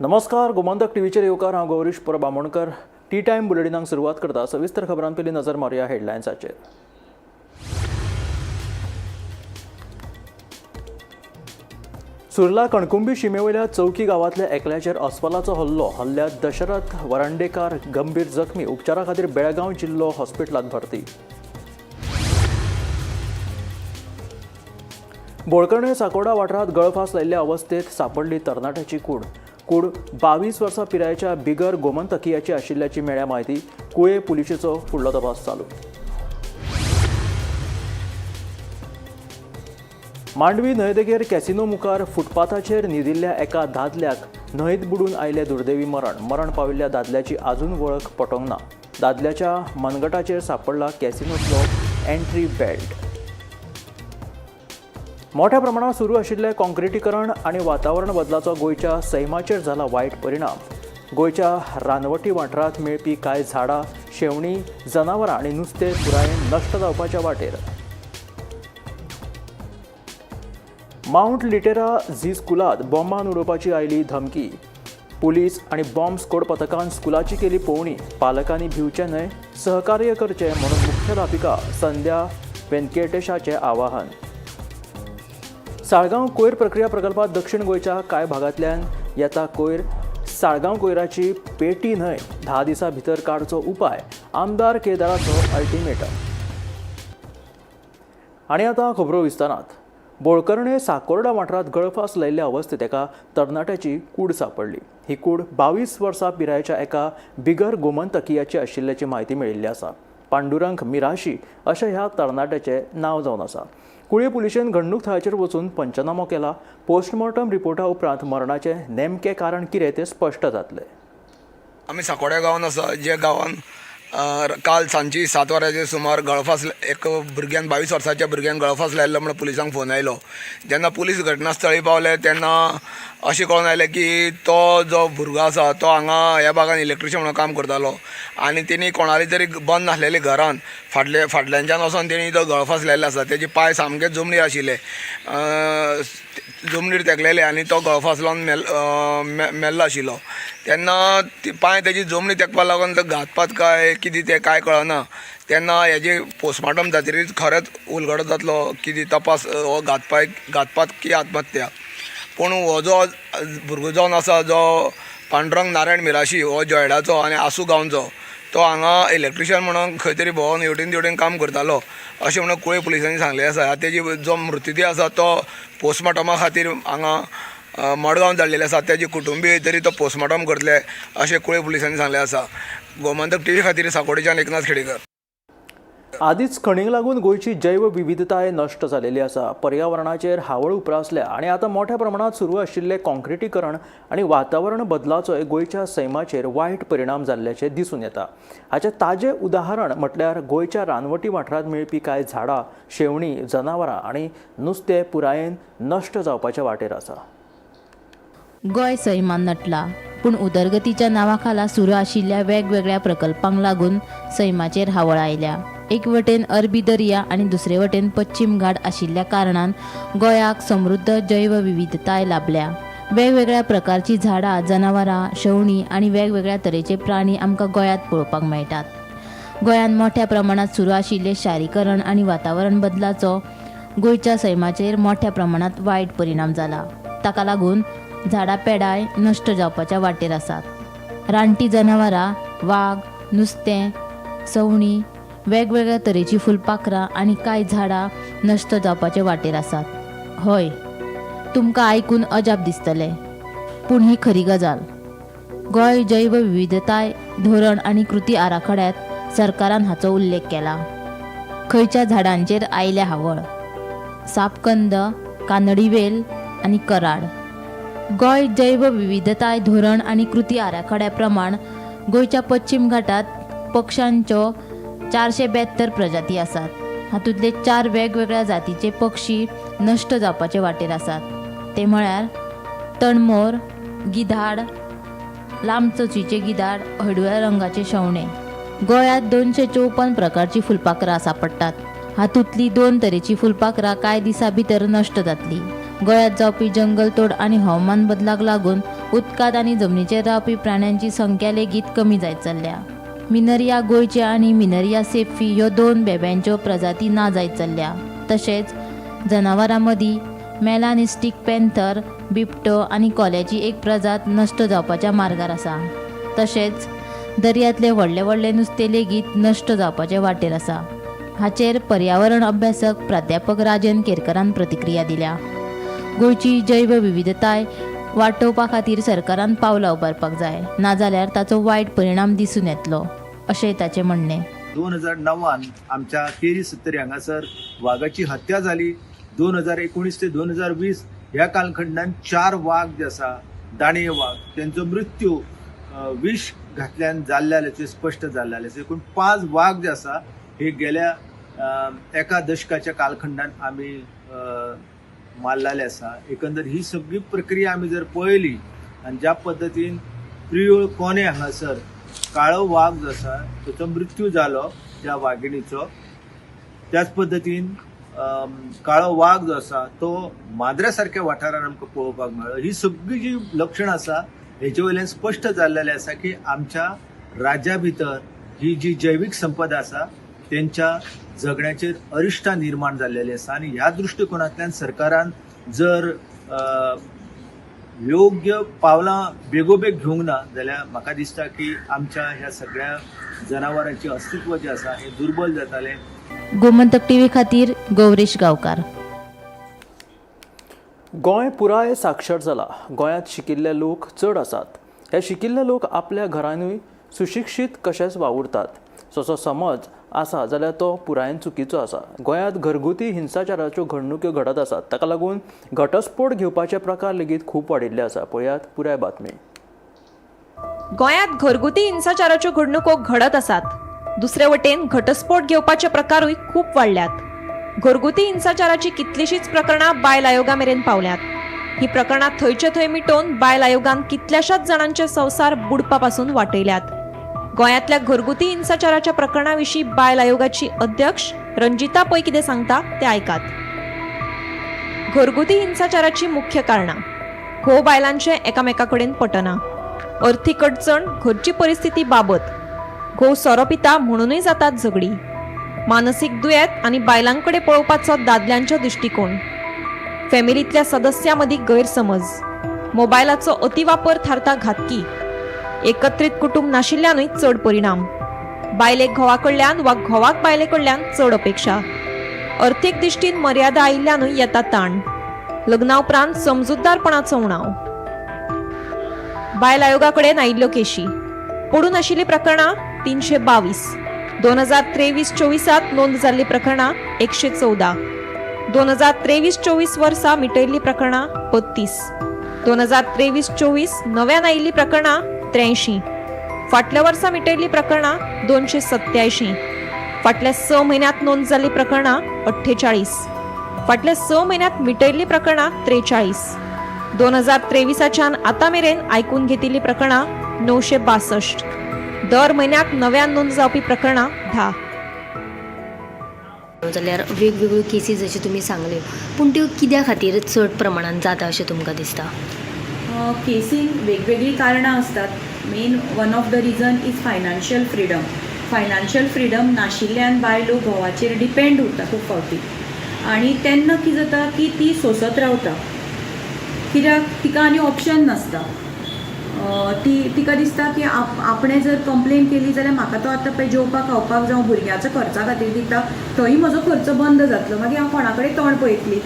नमस्कार, गोमंतक टीव्हीचेर येवकार. हांव गौरीश परब आमोणकर. टी टायम बुलेटिनाक सुरवात करता. सविस्तर खबरां पयलीं नजर मारुया हेडलायन्साचेर. सुर्ला कणकुंबी शिमेवयल्या चौकी गांवांतल्या एकल्याचेर अस्वलाचो हल्लो. हल्ल्यात दशरथ वरांडेकार गंभीर जखमी, उपचारा खातीर बेळगांव जिल्लो हॉस्पिटलांत भरती. बोळकर्णे साकोडा वाठारांत गळफास लायिल्ल्या अवस्थेत सापडली तरणाट्याची कूड. कूड 22 वर्सां पिरायेच्या बिगर गोमंतकीयाची आशिल्ल्याची मेळ्ळ्या म्हायती. कुळे पुलिशेचो फुडलो तपास चालू. मांडवी न्हंयदेगेर कॅसिनो मुखार फुटपाथाचेर न्हिदिल्ल्या एका दादल्याक न्हंयेत बुडून आयिल्लें दुर्दैवी मरण. मरण पाविल्ल्या दादल्याची आजून वळख पटोवंक ना. दादल्याच्या मनगटाचेर सापडला कॅसिनोंतलो एंट्री बेल्ट. मोठ्या प्रमाणात सुरू आशिल्लें काँक्रिटीकरण आनी वातावरण बदलाचो गोंयच्या सैमाचेर जाला वायट परिणाम. गोंयच्या रानवटी वाठारांत मेळपी कांय झाडां, शेवणीं, जनावरां आनी नुस्तें पुरायेन नश्ट जावपाच्या वाटेर. मावंट लिटेरा झी स्कुलांत बॉम्बान उडोवपाची आयली धमकी. पुलीस आनी बॉम्ब स्क्वॉड पथकान स्कुलाची केली पळोवणी. पालकांनी भिवचें न्हय, सहकार्य करचें म्हणून मुख्याध्यापिका संध्या व्यंकटेशाचें आवाहन. साळगांव कोयर प्रक्रिया प्रकल्पात दक्षिण गोंयच्या कांय भागांतल्यान येता कोयर. साळगांव कोयराची पेटी न्हय, 10 दिसां भितर काडचो उपाय, आमदार केदाराचो अल्टिमेटम. आनी आतां खबरो विस्तारात. बोळकर्णे साकोर्डा वाठारांत गळफास लायिल्ल्या अवस्थेत एका तरणाट्याची कूड सापडली. ही कूड 22 वर्सां पिरायेच्या एका बिगर गोमंतकीयाची आशिल्ल्याची म्हायती मेळिल्ली आसा. पांडुरंग मिराशी अशें ह्या तरणाट्याचें नांव जावन आसा. कुळे पुलिशेन घडणूक थळाचेर वचून पंचनामो केला. पोस्टमॉर्टम रिपोर्टा उपरांत मरणाचें नेमकें कारण कितें तें स्पश्ट जातलें. आमी साकोड्या गांवांत आसा, जे गांवांत काल सांजची 7 वरांचेर सुमार गळफास एक भुरग्यान 22 वर्साच्या भुरग्यान गळफास लायल्लो म्हणून पुलिसांक फोन आयलो. जेन्ना पुलीस घटनास्थळी पावले तेन्ना अशें कळोन आयलें की तो जो भुरगो आसा तो हांगा ह्या भागान इलेक्ट्रिशियन म्हणून काम करतालो आनी तेणी कोणाली तरी बंद नासलेले घरान फाटल्यानच्यान वचोन तेणी तो गळफास लायल्लो आसा. तेजे पांय सामके जमनीर आशिल्ले, जमनीर तेकलेले आनी तो गळफास लावन मेल्लो आशिल्लो. तेन्ना ती पांय तेजी जमनी तेकपाक लागून तो घातपात काय कितें तें कांय कळना. तेन्ना हेजे पोस्टमार्टम जातकीर खरेंच उलगडो जातलो कितें तपास हो घातपात की आत्महत्या. पूण हो जो भुरगो जावन आसा, जो पांडुरंग नारायण मिराशी, हो जॉयडाचो आनी आसू गांवचो, तो हांगा इलेक्ट्रिशियन म्हणून खंय तरी भोंवन हेवटेन तेवटेन काम करतालो अशें म्हणून कुळे पुलिसांनी सांगलें आसा. आतां तेजी जो मृतदेह आसा तो पोस्टमार्टमा खातीर हांगा मडगांव धाडलेले आसा. तेजे कुटुंबीय तरी तो पोस्टमार्टम करतले अशें कुळे पुलिसांनी सांगलें आसा. गोमंतक टीव्ही खातीर साकोडेच्यान एकनाथ खेडेकर. आदींच खणींक लागून गोंयची जैवविविधताय नश्ट जालेली आसा. पर्यावरणाचेर हावळ उप्रासल्या आनी आतां मोठ्या प्रमाणांत सुरू आशिल्लें काँक्रिटीकरण आनी वातावरण बदलाचोय गोंयच्या सैमाचेर वायट परिणाम जाल्ल्याचें दिसून येता. हाचें ताजें उदाहरण म्हटल्यार गोंयच्या रानवटी वाठारांत मेळपी कांय झाडां, शेवणीं, जनावरां आनी नुस्तें पुरायेन नश्ट जावपाच्या वाटेर आसा. गोंय सैमान नटला, पूण उदरगतीच्या नांवा खाला सुरू आशिल्ल्या वेगवेगळ्या प्रकल्पांक लागून सैमाचेर हावळ आयल्या. एक वटेन अरबी दर्या आनी दुसरे वटेन पश्चिम घाट आशिल्ल्या कारणान गोंयाक समृद्ध जैवविविधताय लाभल्या. वेगवेगळ्या प्रकारचीं झाडां, जनावरां, शेवणीं आनी वेगवेगळ्या तरेचे प्राणी आमकां गोंयांत पळोवपाक मेळटात. गोंयांत मोठ्या प्रमाणांत सुरू आशिल्लें शारीकरण आनी वातावरण बदलाचो गोंयच्या सैमाचेर मोठ्या प्रमाणांत वायट परिणाम जाला. ताका लागून झाडां पेडाय नश्ट जावपाच्या वाटेर आसात. रानटी जनावरां, वाग, नुस्तें, सवणीं, वेगवेगळ्या तरेचीं फुलपाखरां आनी कांय झाडां नश्ट जावपाचे वाटेर आसात. हय, तुमकां आयकून अजाप दिसतलें, पूण ही खरी गजाल. गोंय जैव विविधताय धोरण आनी कृती आराखड्यांत सरकारान हाचो उल्लेख केला. खंयच्या झाडांचेर आयल्या हावळ? सापकंद, कानडी वेल आनी कराड. गोंय जैव विविधताय धोरण आनी कृती आराखड्या प्रमाण गोंयच्या पश्चिम घाटात पक्ष्यांच्यो 472 प्रजाती आसात. हातूंतले 4 वेगवेगळ्या जातीचे पक्षी नश्ट जावपाचे वाटेर आसात. ते म्हळ्यार तणमोर, गिधाड, लांब चोंचीचे गिधाड, हळडुव्या रंगाचे शेवणे. गोंयांत 254 प्रकारची फुलपाखरां सापडटात. हातूंतली 2 तरेची फुलपाखरां कांय दिसां भितर नश्ट जातली. गोंयांत जावपी जंगल तोड आनी हवामान बदलाक लागून उदकांत आनी जमनीचेर रावपी प्राण्यांची संख्या लेगीत कमी जायत चल्ल्या. मिनरिया गोंयचे आनी मिनरिया सेफी ह्यो दोन बेब्यांच्यो प्रजाती ना जायत चल्ल्या. तशेंच जनावरां मदीं मेलानिस्टीक पॅन्थर, बिबटो आनी कोल्याची एक प्रजात नश्ट जावपाच्या मार्गार आसा. तशेंच दर्यांतले व्हडले व्हडले नुस्तें लेगीत नश्ट जावपाचे वाटेर आसा. हाचेर पर्यावरण अभ्यासक प्राध्यापक राजन केरकरान प्रतिक्रिया दिल्या. गोंयची जैव विविधताय वाटोवपा खातीर सरकारान पावलां उबारपाक जाय, नाजाल्यार ताचो वायट परिणाम दिसून येतलो अशें ताचें म्हणणें. 2009 आमच्या केरी सत्तरी हांगासर वागाची हत्या जाली. 2019 ते 2020 ह्या कालखंडान 4 वाग जे आसा दाणये वाग तेंचो मृत्यू विष घातल्यान जाल्ल्याचें स्पश्ट जाल्लें आसा. एकूण 5 वाग जे आसा हे गेल्या एका दशकाच्या कालखंडान आमी मारलेले आसा. एकंदर ही सगळी प्रक्रिया आमी जर पळयली आनी ज्या पद्दतीन प्रियोळ कोणे हांगासर काळो वाग जो आसा ताचो मृत्यू जालो त्या वागिणीचो, त्याच पद्दतीन काळो वाग जो आसा तो माद्र्या सारक्या वाठारान आमकां पळोवपाक मेळ्ळो. ही सगळी जी लक्षणां आसा हेचे वयल्यान स्पश्ट जाल्लेलें आसा की आमच्या राज्या भितर ही जी जैवीक संपदा आसा तेंच्या जगण्याचेर अरिश्टां निर्माण जाल्लेली आसा. आनी ह्या दृश्टिकोनांतल्यान सरकारान जर योग्य पावलां बेगोबेग घेवंक ना जाल्यार म्हाका दिसता की आमच्या ह्या सगळ्या जनावरांचें अस्तित्व जें आसा हें दुर्बल जातालें. गोमंतक टीव्ही खातीर गौरीश गांवकार. गोंय पुराय साक्षर जाला. गोंयांत शिकिल्ले लोक चड आसात. हे शिकिल्ले लोक आपल्या घरानूय सुशिक्षीत कशेच वावुरतात जसो समज आसा जाल्यार तो पुरायेन चुकीचो आसा. गोंयांत घरगुती हिंसाचाराच्यो घडणुक्यो घडत आसात. ताका लागून घटस्फोट घेवपाचे प्रकार लेगीत खूब वाडिल्ले आसा. पळयात पुराय बातमी. गोंयांत घरगुती हिंसाचाराच्यो घडणुको घडत आसात. दुसरे वटेन घटस्फोट घेवपाचे प्रकारूय खूब वाडल्यात. घरगुती हिंसाचाराची कितलीशींच प्रकरणां बायल आयोगा मेरेन पावल्यात. ही प्रकरणां थंयचे थंय मिटोवन बायल आयोगान कितल्याशाच जाणांचे संवसार बुडपा पासून वाटयल्यात. गोंयांतल्या घरगुती हिंसाचाराच्या प्रकरणा विशीं बायल आयोगाची अध्यक्ष रंजिता पै कितें सांगता तें आयकात. घरगुती हिंसाचाराची मुख्य कारणां: घोव बायलांचें एकामेका कडेन पटना, अर्थीक अडचण, घरची परिस्थिती बाबत, घोव सोरो पिता म्हणूनय जातात झगडी, मानसीक दुयेंत आनी बायलां कडेन पळोवपाचो दादल्यांचो दृश्टिकोण, फॅमिलींतल्या सदस्यां मदीं गैरसमज, मोबायलाचो अतिवापर थारता घातकी, एकत्रीत कुटुंब नाशिल्ल्यानूय चड परिणाम, बायलेक घोवा कडल्यान वा घोवाक बायले कडल्यान चड अपेक्षा, अर्थीक दृश्टीन मर्यादा आयिल्ल्यानूय येता ताण, लग्ना उपरांत समजूतदारपणाचो उणाव. बायल आयोगा कडेन आयिल्ल्यो केशी पडून आशिल्लीं प्रकरणां 322. 2023-24 नोंद जाल्लीं प्रकरणां 114. 2023-24 वर्सा मिटयल्लीं प्रकरणां 32. 2023-24 नव्यान आयिल्लीं प्रकरणां 83. फाटल्या वर्सा मिटयल्लीं प्रकरणां 287. फाटल्या 6 म्हयन्यांत नोंद जाल्लीं प्रकरणां 48. फाटल्या 6 म्हयन्यांत मिटयल्लीं प्रकरणां 43. 2023च्यान आतां मेरेन आयकून घेतिल्लीं प्रकरणां 962. दर म्हयन्याक नव्यान नोंद जावपी प्रकरणां 10. जाल्यार वेगवेगळ्यो केसीस जशे तुमी सांगल्यो, पूण त्यो कित्या खातीर चड प्रमाणान जाता अशें तुमकां दिसता? केसींक वेगवेगळीं कारणां आसतात. Main one of the reason is financial freedom. Financial freedom नाशिल्ल्यान बायलो घोवाचेर डिपेंड उरता खूब फावटी आनी तेन्ना कितें जाता की ती सोंसत रावता, कित्याक तिका आनी ऑप्शन नासता. ती तिका दिसता की आपणें जर कंप्लेन केली जाल्यार म्हाका तो आतां पळय जेवपाक खावपाक जावं भुरग्याच्या खर्चा खातीर दिता, थंय म्हजो खर्च बंद जातलो, मागीर हांव कोणा कडेन तोंड पळयतली.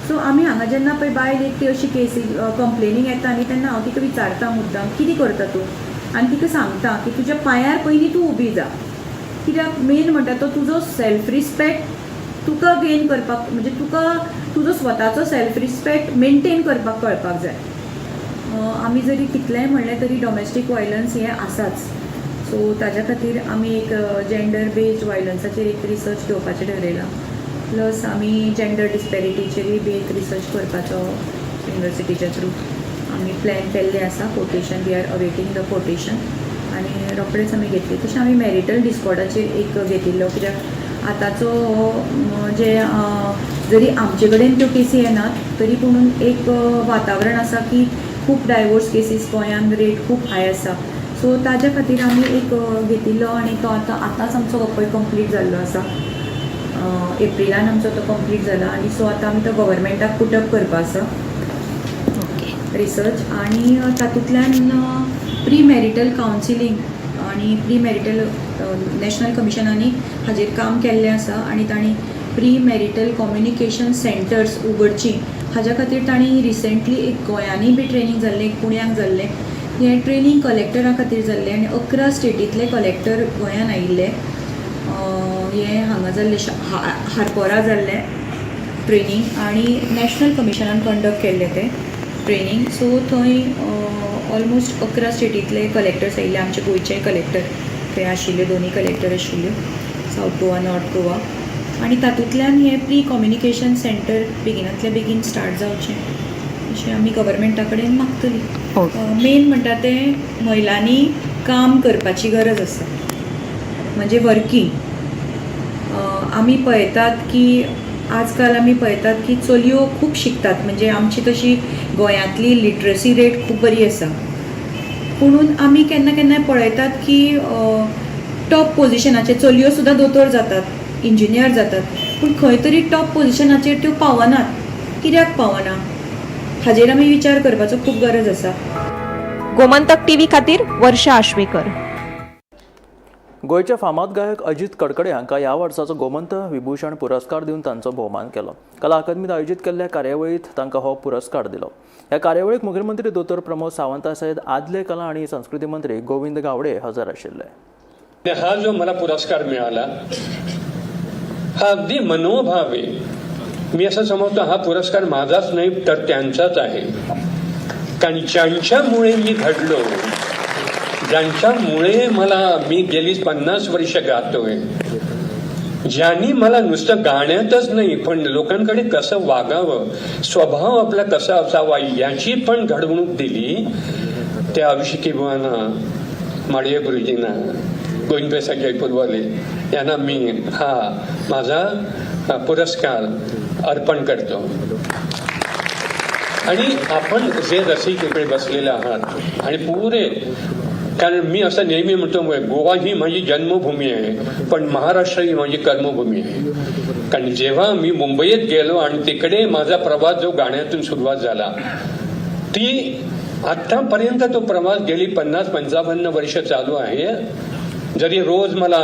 सो आमी हांगा जेन्ना पळय बायल एक ती अशी केसी कंप्लेनींग येता न्ही, तेन्ना हांव तिका विचारता मुद्दाम, कितें करता तूं, आनी तिका सांगता की तुज्या पांयार पयलीं तूं उबी जा, कित्याक मेन म्हणटा तो तुजो सेल्फ रिस्पेक्ट तुका गेन करपाक, म्हणजे तुका तुजो स्वताचो सेल्फ रिस्पेक्ट मेनटेन करपाक कळपाक जाय. आमी जरी कितलेंय म्हणलें तरी डॉमेस्टीक वायलन्स हें आसाच. सो ताज्या खातीर आमी एक जेंडर बेज्ड वायलन्साचेर एक रिसर्च घेवपाचें ठरयलां. प्लस आमी जेंडर डिस्पॅरिटीचेरूय बी एक रिसर्च करपाचो युनिवर्सिटीच्या थ्रू आमी प्लॅन केल्लें आसा. Quotation, we are awaiting the quotation आनी रोखडेच आमी घेतली. तशें आमी मॅरिटल डिस्कॉर्डाचेर एक घेतिल्लो, कित्याक आतांचो जे जरी आमचे कडेन त्यो केसी येनात तरी पुणून एक वातावरण आसा की खूब डायवोर्स केसीस गोंयान रेट खूब हाय आसा. सो ताज्या खातीर आमी एक घेतिल्लो आनी तो आतां आतांच आमचो पळय कंप्लीट जाल्लो आसा. एप्रिलान आमचो तो कंप्लीट जाला आनी सो आतां आमी तो गव्हर्मेंटाक पुटअप करपा आसा. ओके. रिसर्च आनी तातूंतल्यान प्री मॅरिटल कावन्सिलींग आनी प्री मॅरिटल नॅशनल कमिशनांनी हाजेर काम केल्लें आसा आनी तांणी प्री मॅरिटल कम्युनिकेशन सेंटर्स उगडचीं हाज्या खातीर तांणी रिसेंटली एक गोंयांनी बी ट्रेनींग जाल्लें, एक पुण्याक जाल्लें. हें ट्रेनींग कलेक्टरा खातीर जाल्लें आनी 11 स्टेटींतले कलेक्टर गोंयान आयिल्ले. हें हांगा जाल्लें, हारपोरा जाल्लें ट्रेनींग आनी नॅशनल कमिशनान कंडक्ट केल्लें तें ट्रेनींग. सो थंय ऑलमोस्ट 11 स्टेटींतले कलेक्टर्स आयिल्ले. आमचे गोंयचे कलेक्टर थंय आशिल्ले, दोनूय कलेक्टर आशिल्ले, सावथ गोवा, नॉर्थ गोवा. आनी तातूंतल्यान हें प्री कम्युनिकेशन सेंटर बेगिनांतल्या बेगीन स्टार्ट जावचें अशें आमी गव्हर्मेंटा कडेन मागतलीं. ओके. मेन म्हणटा तें महिलांनी काम करपाची गरज आसा, म्हणजे वर्कींग. आमी पळयतात की आजकाल आमी पळयतात की चलयो खूब शिकतात, म्हणजे आमची तशी गोंयांतली लिटरसी रेट खूब बरी आसा, पुणून आमी केन्ना केन्नाय पळयतात की टॉप पोजिशनाचेर चलयो सुद्दां दोतोर जातात, इंजिनियर जातात, पूण खंय तरी टॉप पोजिशनाचेर त्यो पावनात. कित्याक पावना हाजेर आमी विचार करपाचो खूब गरज आसा. गोमंतक टीव्ही खातीर वर्षा आश्वेकर. गोंयचे फामाद गायक अजित कडकडे हांकां ह्या वर्साचो गोमंत विभूषण पुरस्कार दिवन तांचो भोवमान केलो. कला अकादमीत आयोजीत केल्ल्या कार्यावळींत तांकां हो पुरस्कार दिलो. ह्या कार्यावळीक मुखेलमंत्री दोतोर प्रमोद सावंता सयत आदले कला आनी संस्कृती मंत्री गोविंद गावडे हजर आशिल्ले. हा जो मला पुरस्कार मिळाला हा अगदी मनोभावे, मी असं समजतो हा पुरस्कार माझाच नाही तर त्यांचाच आहे, कारण ज्यांच्यामुळे मी घडलो, ज्यांच्यामुळे मला मी गेली 50 वर्ष गातोय, ज्यांनी मला नुसतं गाण्यातच नाही पण लोकांकडे कसं वागावं, स्वभाव आपला कसा असावा याची पण घडवणूक दिली, त्या अभिषेकी बुवांना, माडये गुरुजींना, गोविंद पैसा जयपूरवाले यांना मी हा माझा पुरस्कार अर्पण करतो. आणि आपण जे रसिक इकडे बसलेले आहात आणि पुरे, कारण मी असं नेहमी म्हणतो गोवा ही माझी जन्मभूमी आहे पण महाराष्ट्र ही माझी कर्मभूमी आहे. कारण जेव्हा मी मुंबईत गेलो आणि तिकडे माझा प्रवास जो गाण्यातून सुरुवात झाला ती आतापर्यंत तो प्रवास गेली 50-55 वर्ष चालू आहे. जरी रोज मला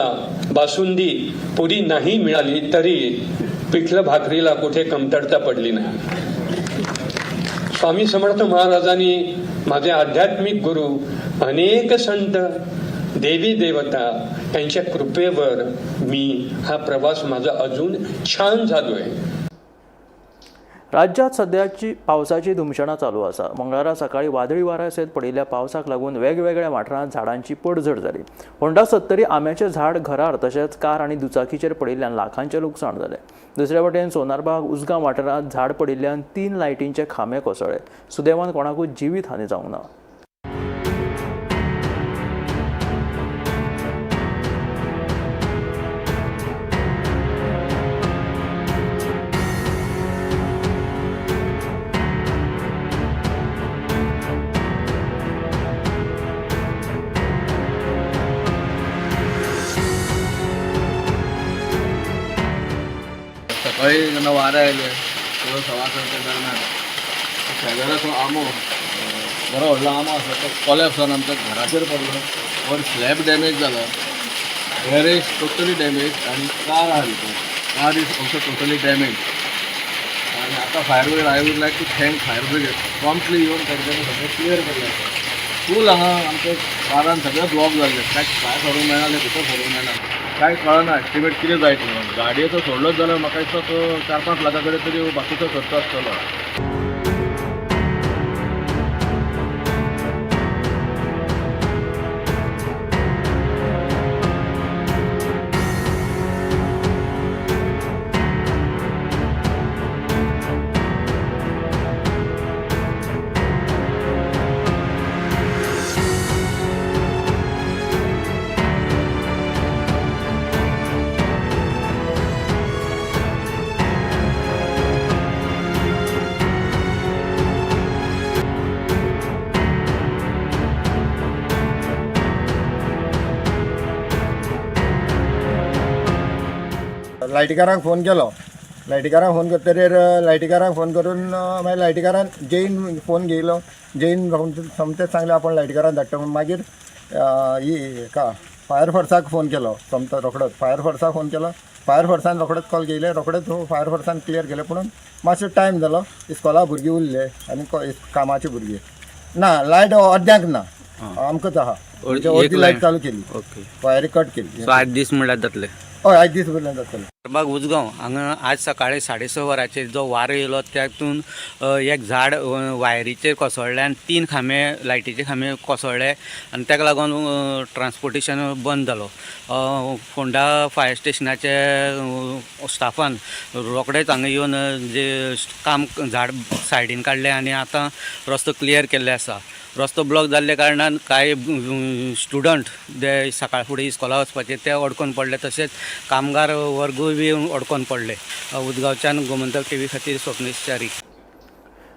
बासुंदी पुरी नाही मिळाली तरी पिठलं भाकरीला कुठे कमतरता पडली नाही. स्वामी समर्थ महाराजांनी, माझे आध्यात्मिक गुरु, अनेक संत, देवी देवता यांच्या कृपेवर मी हा प्रवास माझा अजून छान चालू आहे. राज्यात सद्याची पावसाची धुमशणां चालू आसा. मंगळारा सकाळी वादळी वाऱ्या सयत पडिल्ल्या पावसाक लागून वेगवेगळ्या वाठारांत झाडांची पडझड जाली. होंडा सत्तरी आंब्याचें झाड घरार तशेंच कार आनी दुचाकीचेर पडिल्ल्यान लाखांचें लुकसाण जालें. दुसरे वटेन सोनारबाग उसगांव वाठारांत झाड पडिल्ल्यान 3 लायटींचे खांबे कोसळ्ळे. सुदैवान कोणाकूच जिवीत हानी जावंक ना. सकाळी जेन्ना वारें आयलें थोडो 7:15 दरम्यान शेजाराचो आंबो, बरो व्हडलो आंबो आसा तो कोलॅप्स जावन आमच्या घराचेर पडलो. वर स्लॅब डॅमेज जालो, गॅरेज टोटली डॅमेज आनी कार आहा भितर, car is also totally damage. आनी आतां fire brigade, I would like to thank fire brigade, promptly येवन तांच्यांनी सगळें क्लियर केलें. फूल हांगा आमच्या कारान सगळें ब्लॉक जाल्लें, कांय भायर सरूंक मेळना, भितर सरूंक मेळना, कांय कळना एस्टिमेट कितें जायत म्हणून. गाडयेचो सोडलोच जाल्यार म्हाका दिसता तो 4-5 लाखां कडेन तरी बाकीचो खर्च आसतलो. लायटीकारांक फोन केलो. लायटीकारांक फोन करतकीर लायटीकारांक फोन करून मागीर लायटीकारान जैन फोन घेयलो. जैन सोमतेच सांगलें आपूण लायटीकारान धाडटा म्हूण. मागीर ही हेका फायर फोर्साक फोन केलो सोमतो रोखडोच. फायर फोर्साक फोन केलो, फायर फोर्सान रोखडोच कॉल घेयले, रोखडेच फायर फोर्सान क्लियर केलें. पूण मातसो टायम जालो, इस्कोला भुरगीं उरले आनी कामाची भुरगीं ना. लायट अर्द्यांक ना, आमकांच आहा, म्हणजे अर्दी लायट चालू केली, वायरी कट केली. सो आठ दीस म्हणल्यार जातले? हय, 8 दीस म्हणल्यार जातले. बाग उजगांव हांगा आज सकाळी 6:30 वरांचेर जो वारो येयलो तातूंत एक झाड वायरीचेर कोसळ्ळें आनी 3 खांबे लायटीचे खांबे कोसळ्ळे आनी ताका लागून ट्रान्सपोर्टेशन बंद जालो. फोंडा फायर स्टेशनाचे स्टाफान रोखडेच हांगा येवन जे काम झाड सायडीन काडलें आनी आतां रस्तो क्लियर केल्ले आसा. रस्तो ब्लॉक जाल्ल्या कारणान कांय स्टुडंट जे सकाळ फुडें इस्कोला वचपाचे ते अडकोन पडले, तशेंच कामगार वर्गूय बी अडकोन पडले. उदगांवच्यान गोमंतक टीव्ही खातीर स्वप्नेश च्यारी.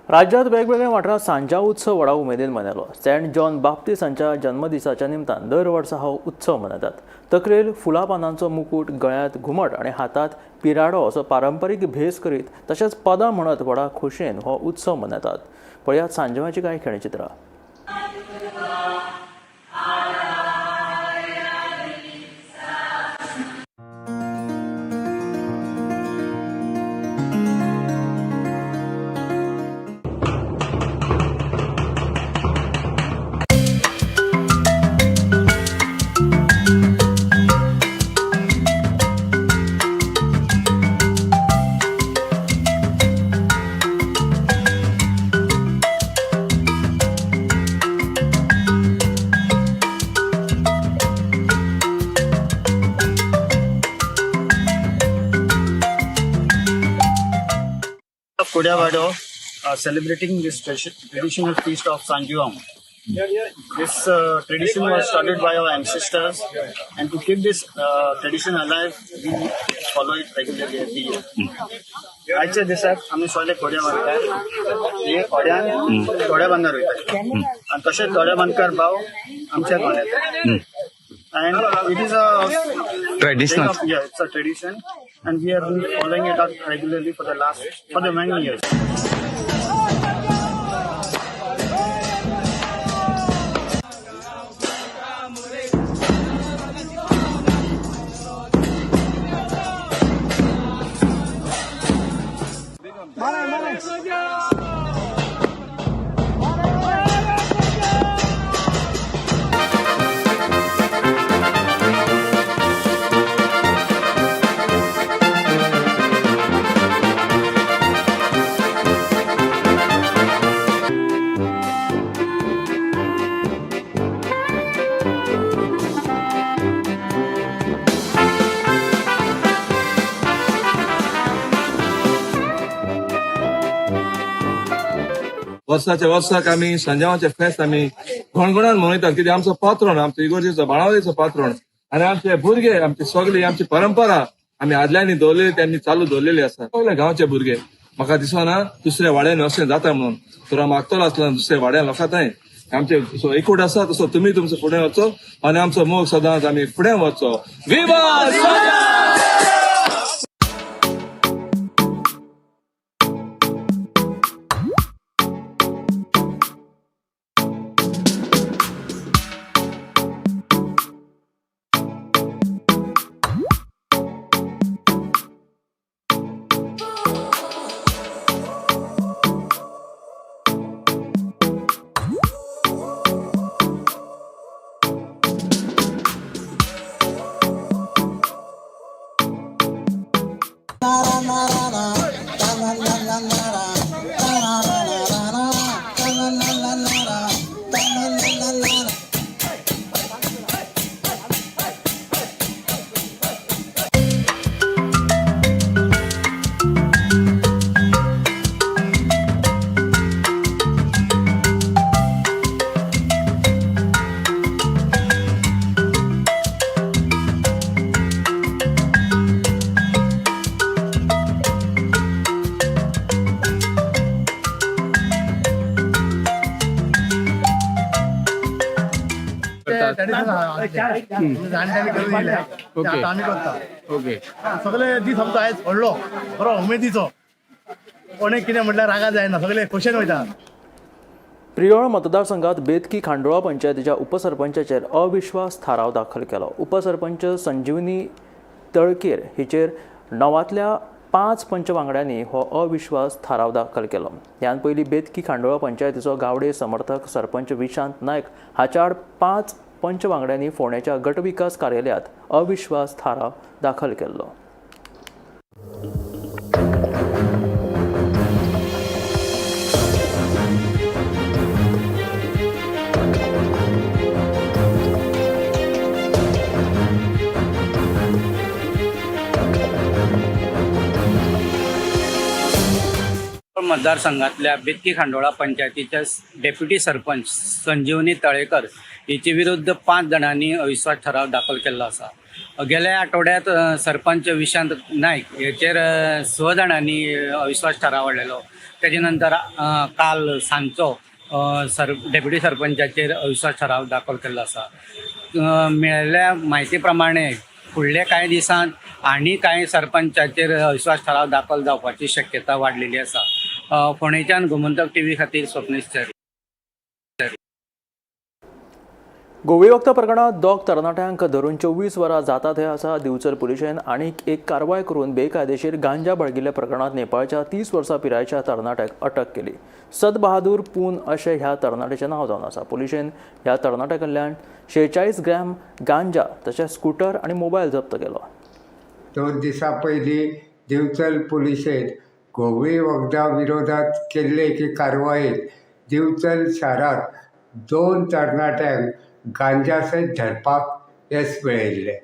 राज्यात वेगवेगळ्या वाठारांत सांजाव उत्सव व्हडा उमेदीन मनयलो. सेंट जॉन बाप्तीस हांच्या जन्मदिसाच्या निमतान दर वर्सा हो उत्सव मनयतात. तकलेर फुलां पानांचो मुकूट, गळ्यांत घुमट आनी हातांत पिराडो असो पारंपारीक भेस करीत तशेंच पदां म्हणत व्हडा खोशयेन हो उत्सव मनयतात. पळयात सांजावाची कांय खेळचित्रां. Kodiawado are celebrating this traditional feast of Sanjuam. This tradition was started by our ancestors, and to keep this tradition alive, we follow it regularly every year. आयच्या दिसाक आमी सगळे कोड्या बांदकार हे कोड्यान थोड्या बांदार वयताले आनी तशेंच थोड्या बांदकार भाव आमच्या गोंयांत. And it is a traditional. Yeah, it's a tradition, and we have been following it up regularly for the many years. वर्साच्या वर्साक आमी सांजावाचे फेस्त आमी घणघणान मनयतात, कित्याक आमचो पात्रोण, आमचो इगोर्जेचो बाणावलेचो पात्रोण आनी आमचे भुरगे, आमचे सगळी आमची परंपरा आमी आदल्यांनी दवरलेली, त्यांनी चालू दवरलेली आसा. सगळे गांवचे भुरगे म्हाका दिसना दुसऱ्या वाड्यान अशें जाता म्हणून. तर हांव मागतलो आसलो दुसऱ्या वाड्यान लोकां थंय आमचे एकूट आसा तसो तुमी तुमचो फुडें वचचो आनी आमचो मोग सदांच आमी फुडें वचचो. विवा जाण्ट्यांनी जाण्ट्यांनी करून दिले ते आतां आमी करता. सगळे दीस आमचो आयज व्हडलो बरो उमेदीचो. कोणें कितें म्हटल्यार रागा जायना, सगळे खोशेन वयता. प्रियोळ मतदारसंघात बेतकी खांडोळा पंचायतीच्या उपसरपंचाचेर अविश्वास थाराव दाखल केलो. उपसरपंच संजीवनी तळकेर हिचेर 9 5 पंच वांगड्यांनी हो अविश्वास थाराव दाखल केलो. ह्यान पयलीं बेतकी खांडोळा पंचायतीचो गावडे समर्थक सरपंच विशांत नायक हाच्या आड 5 पंच वांगड्यांनी फोंडेच्या गटविकास कार्यालयांत अविश्वास थाराव दाखल केल्लो. मतदारसंघातल्या बेतकी खांडोळा पंचायतीच्या डेप्युटी सरपंच संजीवनी तळेकर हिचे विरुद्ध 5 जाणांनी अविश्वास ठराव दाखल केल्लो आसा. गेल्या आठवड्यात सरपंच विशांत नायक हेचेर 6 जाणांनी अविश्वास ठराव हाडलेलो. तेजे नंतर काल सांजचो डेप्युटी सरपंचाचेर अविश्वास ठराव दाखल केल्लो आसा. मेळिल्ल्या म्हायती प्रमाणे फुडल्या कांय दिसांत आनी कांय सरपंचाचेर अविश्वास ठराव दाखल जावपाची शक्यता वाडलेली आसा. फोंडेच्यान गोमंतक टीव्ही खातीर स्वप्नेश चरी. गोवे वखदां प्रकरणांत 2 तरणाट्यांक धरून 24 वरां जाता थंय आसा. दिवचल पुलिशेन आनीक एक कारवाय करून बेकायदेशीर गांजा बाळगिल्ल्या प्रकरणांत नेपाळच्या 30 वर्सां पिरायेच्या तरणाट्याक अटक केली. सतबहादूर पून अशें ह्या तरणाट्याचें नांव जावन आसा. पुलिशेन ह्या तरणाट्या कडल्यान 46 ग्रॅम गांजा तशेंच स्कूटर आनी मोबायल जप्त केलो. 2 दिसां पयलीं दिवचल पुलिशेन घुंवळे वखदां विरोधात केल्ले एके कारवायेंत दिवचल शारांत 2 तरणाट्यांक गांजा सयत धरपाक येस मेळयिल्लें.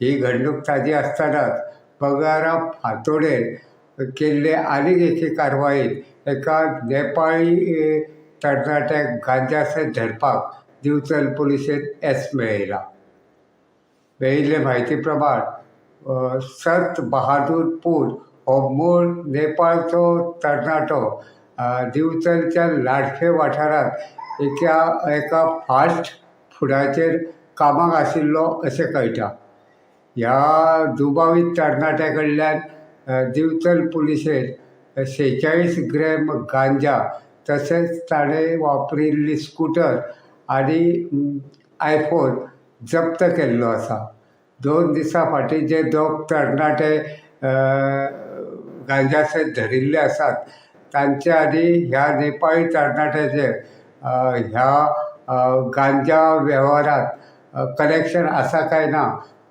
ही घडणूक ताजी आसतनाच बगारा फांतोडेर केल्ले आनीक एके कारवायेंत एका नेपाळी तरणाट्याक गांजा सयत धरपाक दिवचल पुलिशेन येस मेळयलां. मेळिल्ले म्हायती प्रमाण सत बहादूर पूर हो मूळ नेपाळचो तरणाटो दिवचलच्या लाडफे वाठारांत एका फास्ट फुडाचेर कामाक आशिल्लो अशें कळटा. ह्या दुबावीत तरणाट्या कडल्यान दिवचल पुलिशेन 46 ग्रॅम गांजा तशेंच ताणें वापरिल्ली स्कुटर आनी आयफोन जप्त केल्लो आसा. 2 दिसां फाटीं जे 2 तरणाटे गांजा सयत धरिल्ले आसात तांचे आनी ह्या नेपाळी तरणाट्याचे ह्या गांजा वेव्हारांत कनेक्शन आसा काय ना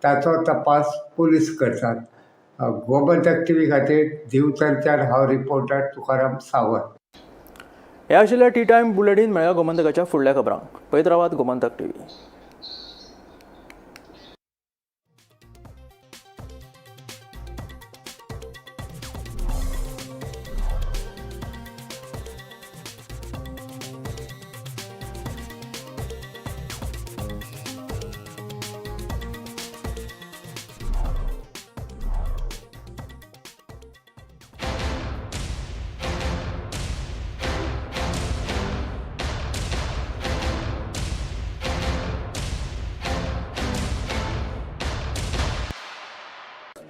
ताचो तपास पुलीस करतात. गोमंतक टीव्ही खातीर दिवचलच्यान हांव रिपोर्टर तुकाराम सावंत. हे आशिल्ले टी टायम बुलेटीन. मेळया गोमंतकाच्या फुडल्या खबरांक. पळयत रावात गोमंतक टीव्ही.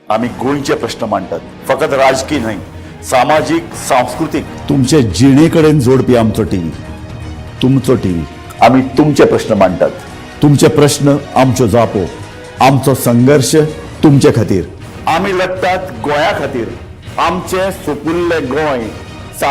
आमी गोंयचे प्रश्न मांडटात, फकत राजकीय न्हय, सामाजीक, सांस्कृतीक, तुमचे जिणे कडेन जोडपी आमचो टीव्ही, तुमचो टीव्ही. आमी तुमचे प्रश्न मांडटात, तुमचे प्रश्न आमच्यो जापो, आमचो संघर्श तुमचे खातीर. आमी लढटात गोंया खातीर, आमचें सुपुल्लें गोंय